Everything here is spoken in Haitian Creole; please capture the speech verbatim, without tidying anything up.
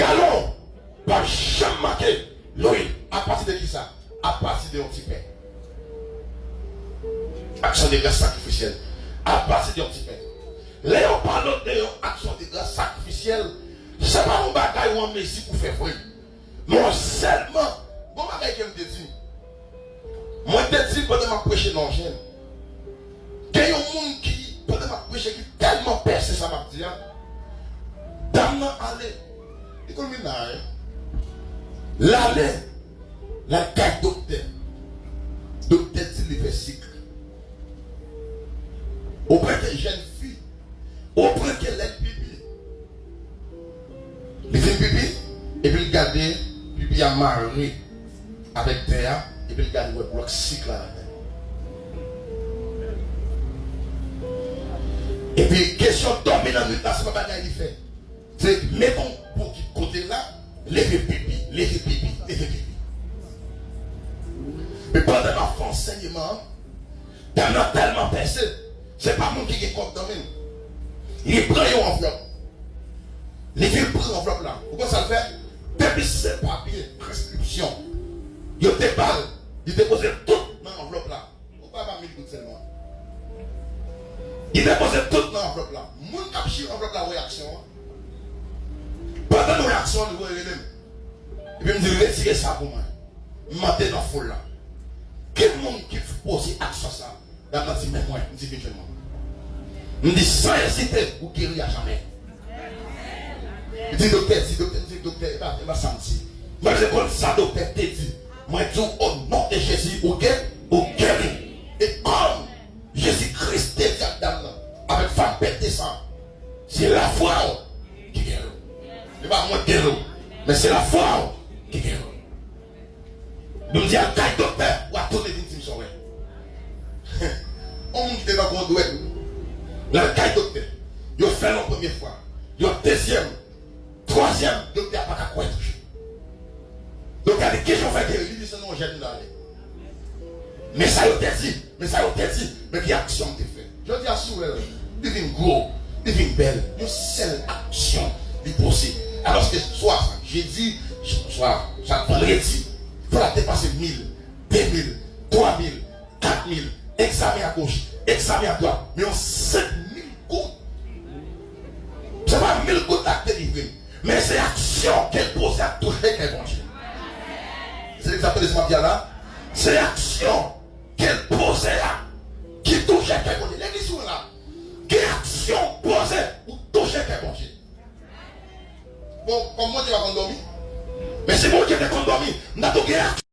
Galon p ap janm manke lwil. Apati de kisa? Apati de yon ti pen. Aksyon de gras sakrifisyèl. Apati de yon ti pen. Lè yo pale de yon aksyon de gras sakrifisyèl, se pa yon bagay ou an mezi pou fè vre. Men sèlman, gon bagay ke m te di. Mwen te di pandan m ap preche nan yon jèn. Gen yon moun ki, pandan m ap preche, ki tèlman pèse sa m ap di a. Dam nan ale. Li konn vin la, wi. L ale. L al kay doktè. Doktè di li fè sik. Ou pran ke jèn fi. Ou pran ke lè l pipi. Li fin pipi, epi l gade pipi a mare avèk tè a, epi l gade wè blòk sik la ladan. Epi kesyon dòmi nan nwit la, se pa bagay li fè. Se met yon bokit kote l la, leve pipi, leve pipi, leve pipi. Men pandan m ap fè ansèyman an, dam nan tèlman pèse, se pa moun ki gen kòb nan men l. Li pran yon anvlòp. Li vin pran anvlòp la. Ou konn sa l fè? Depi se papye preskripsyon yo te ba l, li depoze tout nan anvlòp la. Ou pa ba mil goud sèlman. Li depoze tout nan anvlòp la. Moun k ap chire anvlòp la wè aksyon an. Pandan nou wè aksyon an, nou voye rele m. Epi m di l, retire sa pou mwen. M mande nan foul la. Ki moun ki poze aksyon sa? Dam nan di, men mwen. M di, vin jwenn mwen. M di, san ezite, ou geri a jamè. Li di, doktè, di, doktè, m di, doktè, e pa, e pa sa m di. Mwen, se konn sa doktè te di. Mwen di w, o non de Jezi, ou gen, ou geri. E kòm Jezi Kris te di ak dam nan, avèk fanm pèt de san, se lafwa w ki geri w. E pa mwen ki geri w, men se lafwa w ki geri w. Nou di al kay doktè, w a tounen vin di m sa w wè. On moun ki te nan gwo dwèt, l al kay doktè. Yo fè l yon premye fwa, yon dezyèm, twazyèm, doktè a pa ka kwè toujou. Doktè a di, kijan w fè geri? Li di, se nan yon jèn m t ale. Men sa yo te di, men sa yo te di, men ki aksyon m te fè. Jodi a, si w wè l, li vin gwo, li vin bèl, yon sèl aksyon li poze. Alòske swa jedi, swa chak vandredi, fò l ap depase mil, de mil, twa mil, kat mil, egzamen agoch, egzamen adwat, men yon senk mil goud. Se pa mil goud la k delivre l, men se aksyon ke l poze ak touche kè Bondye. Se egzakteman sa m ap di a la. Se aksyon ke l poze a ki touche kè Bondye. Legliz ou la, gen aksyon w poze, ou touche kè Bondye. Bon, kòm Bondye pa konn dòmi, men si Bondye te konn dòmi, m ta tou gen aksyon.